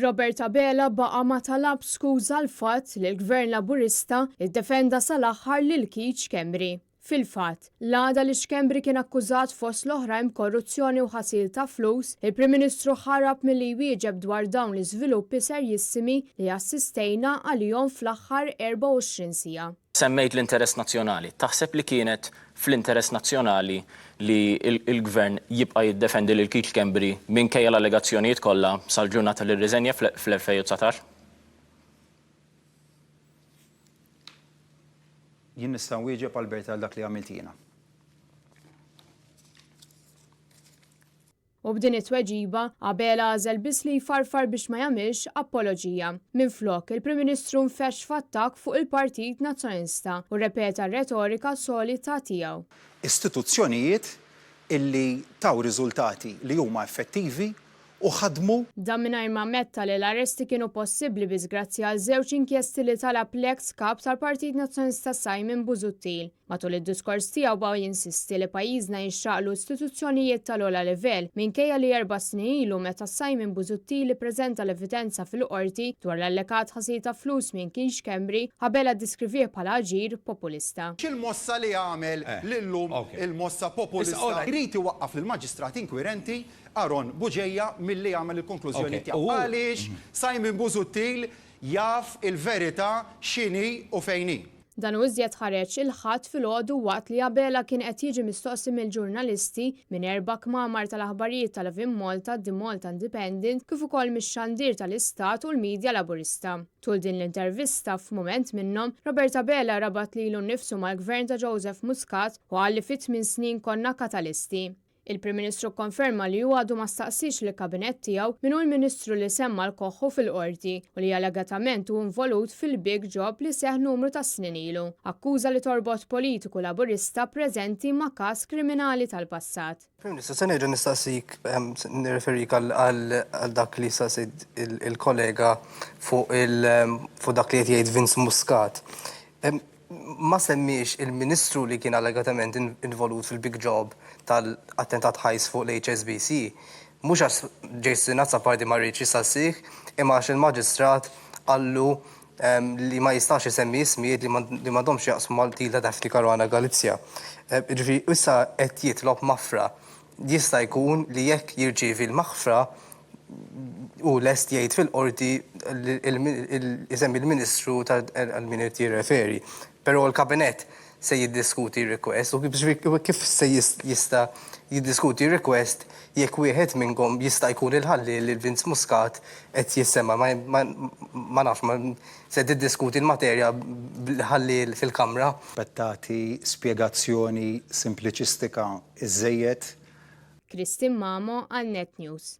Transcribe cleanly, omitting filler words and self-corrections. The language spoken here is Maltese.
Robert Abela baqa' ma talabx skuża għall-fatt li l-Gvern Laburista ddefenda sal-aħħar lil Keith Schembri. Fil-fatt, l-għada li Schembri kien akkużat fost l-oħrajn b'korruzzjoni u ħasil ta' flus, il-Prim Ministru ħarab milli jwieġeb dwar dawn l-iżviluppi serjissimi li assistejna għalihom fl-aħħar 24 siegħa. Semmejt l-interess nazzjonali. Taħseb li kienet fl-interess nazzjonali li l-Gvern jibqa' jiddefendi lil Keith Schembri minkejja l-allegazzjonijiet kollha sal-ġurnata li rriżenja fl-2019? Jien nista' nwieġeb Albert għal dak li għamilt jiena. U b'din it-tweġiba, Abela għażel biss li jfarfar biex ma jagħmilx apoloġija. Minflok, il-Prim Ministru nfexx f'attakk fuq il-Partit Nazzjonalista u rrepeta r-retorika solita tiegħu. Istituzzjonijiet illi taw riżultati li huma effettivi u ħadmu. Dan mingħajr ma ammetta li l-arresti kienu possibbli biss grazzi għal żewġ inkjesti li talab l-eks Kap tal-Partit Nazzjonalista Simon Busuttil. Matul id-diskors tiegħu baqa' jinsisti li pajjiżna jixraqlu istituzzjonijiet tal-ogħla livell minkejja li erba' snin ilu meta Simon Busuttil ippreżenta l-evidenza fil-Qorti dwar l-allegat ħasil ta' flus minn Keith Schembri, Abela ddiskrivih bħala aġir populista. X'il-mossa li għamel l-illum il-mossa populista jrid iwaqqaf lill-Maġistrat inkwirenti Aaron Bugeja milli jagħmel il-konklużjoni tiegħu. Għaliex Simon Busuttil jaf il-verità x'inhi u fejn hi. Dan u iżjed ħareġ il-Ħadd filgħodu waqt li Abela kien qed jiġi mistoqsi mill-ġurnalisti minn erba' kmamar tal-aħbarijiet ta' Lovin Malta, The Malta Independent kif ukoll mix-xandir tal-Istat u l-media Laburista. Tul din l-intervista, f'mument minnhom, Robert Abela rabat lilu nnifsu mal-Gvern ta' Joseph Muscat u qal li fi tmien snin konna katalisti. Il-Prim Ministru kkonferma li hu għadu ma staqsiex lill-Kabinett tiegħu min hu l-Ministru li semma l-Koħħu fil-Qorti u li allegatament hu involut fil-big job li seħħ numru ta' snin ilu. Akkuża li torbot politiku Laburista preżenti ma' każ kriminali tal-passat. Prim Ministru, se nerġa' nistaqsik, nirreferik għal dak li staqsiet il-kollega fuq dak li qed jgħid Vince Muscat. Ma semmiex il-Ministru li kien allegatament involut fil-big job tal-attentat heist fuq l-HSBC, mhux għax Jason Azzopardi ma riedx jistaqsih, imma għax il-Maġistrat qallu li ma jistax isemmi ismijiet li m'għandhomx x'jaqsmu mal-qtil ta' Daphne Caruana Galizia. Jiġifieri issa qed jitlob maħfra. Jista' jkun li jekk jirċievi l-maħfra hu lest jgħid fil-qorti isemmi l-Ministru għal min irid jirreferi. Però l-Kabinett se jiddiskuti r-request u kif se jista' jiddiskuti r-request jekk wieħed minnkom jista' jkun il-ħalliel li Vince Muscat qed jissemma' ma nafx se tiddiskuti l-materja bil-ħalliel fil-Kamra? Tagħti spjegazzjoni simpliċistika żżejjed. Christine Mamo għal Net News.